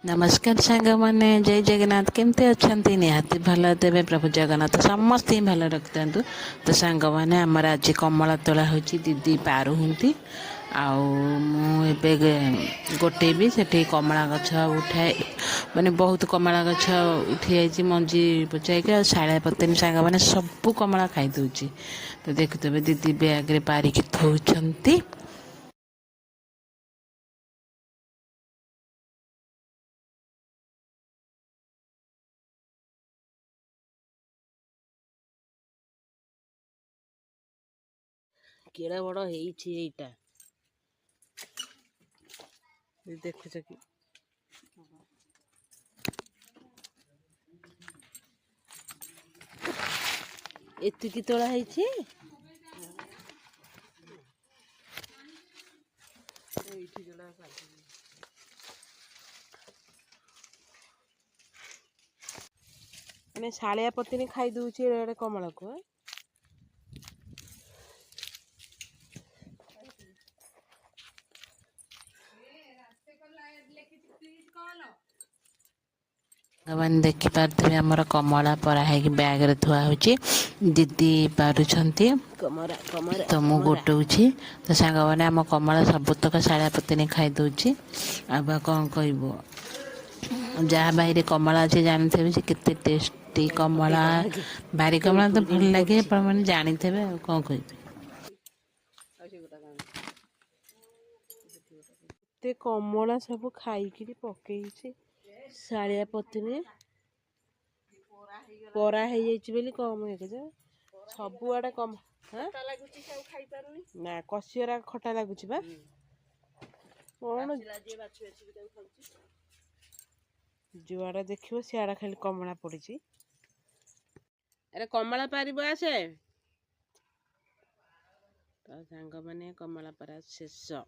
ନମସ୍କାର ସାଙ୍ଗମାନେ, ଜୟ ଜଗନ୍ନାଥ। କେମିତି ଅଛନ୍ତି? ନିହାତି ଭଲ ଦେବେ। ପ୍ରଭୁ ଜଗନ୍ନାଥ ସମସ୍ତଙ୍କୁ ଭଲ ରଖିଥାନ୍ତୁ। ତ ସାଙ୍ଗମାନେ, ଆମର ଆଜି କମଳା ତୋଳା ହେଉଛି। ଦିଦି ପାରୁଛନ୍ତି ଆଉ ମୁଁ ଏବେ ଗୋଟେଇବି। ସେଠି କମଳା ଗଛ ଉଠାଏ, ମାନେ ବହୁତ କମଳା ଗଛ ଉଠି ଯାଇଛି ମଞ୍ଜି ପଚାଇକି। ଆଉ ଶାଳିଆ ପତ୍ନୀ ସାଙ୍ଗମାନେ ସବୁ କମଳା ଖାଇଦେଉଛି। ତ ଦେଖୁଥିବେ, ଦିଦି ବ୍ୟାଗରେ ପାରିକି ଥୋଉଛନ୍ତି। କେଡ଼େ ବଡ଼ ହେଇଛି ଏଇଟା ଦେଖୁଛ କି? ଏତିକି ତୋଳା ହେଇଛି। ଏଇଠି ଯୋଉଟା। ମାନେ ଶାଳିଆ ପତ୍ନୀ ଖାଇ ଦଉଛି ଏଡ଼େ ଏଡ଼େ କମଳାକୁ। ସାଙ୍ଗମାନେ, ଦେଖିପାରୁଥିବେ, ଆମର କମଳା ପରା ହେଇକି ବ୍ୟାଗରେ ଥୁଆ ହେଉଛି। ଦିଦି ପାରୁଛନ୍ତି। କମରା କମରା। ତ ମୁଁ ଗୋଟଉଛି। ତ ସାଙ୍ଗମାନେ, ଆମ କମଳା ସବୁତକ ଶାଳିଆ ପତ୍ନୀ ଖାଇଦେଉଛି। ଆଉ ବା କ'ଣ କହିବୁ? ଯାହା ବାଇରେ କମଳା ଅଛି, ଜାଣିଥିବେ ସେ କେତେ ଟେଷ୍ଟି କମଳା। ବାରି କମଳା ତ ଭଲ ଲାଗେ, ଆପଣମାନେ ଜାଣିଥିବେ। ଆଉ କ'ଣ କହିବି? ଆଉ ସେ ଗୋଟା ଏତେ କମଳା ସବୁ ଖାଇକିରି ପକେଇଛି ଶାଳିଆ ପତ୍ନୀ। ପରା ହେଇଯାଇଛି ବୋଲି କମ ହେଇଛି। ସବୁଆଡ଼େ କମ ଲାଗୁଛି, ସବୁ ଖାଇପାରୁନି। ନା, କଷିଅରା ଖଟା ଲାଗୁଛି ବା କ'ଣ? ଯିଏ ବାଛି ବାଛିକି ତାକୁ ଖାଉଛି। ଯୁଆଡ଼େ ଦେଖିବ ସିଆଡ଼େ ଖାଲି କମଳା ପଡ଼ିଛି। ଆରେ କମଳା ପାରିବ, ଆସେ। ତ ସାଙ୍ଗମାନେ, କମଳା ପାରା ଶେଷ।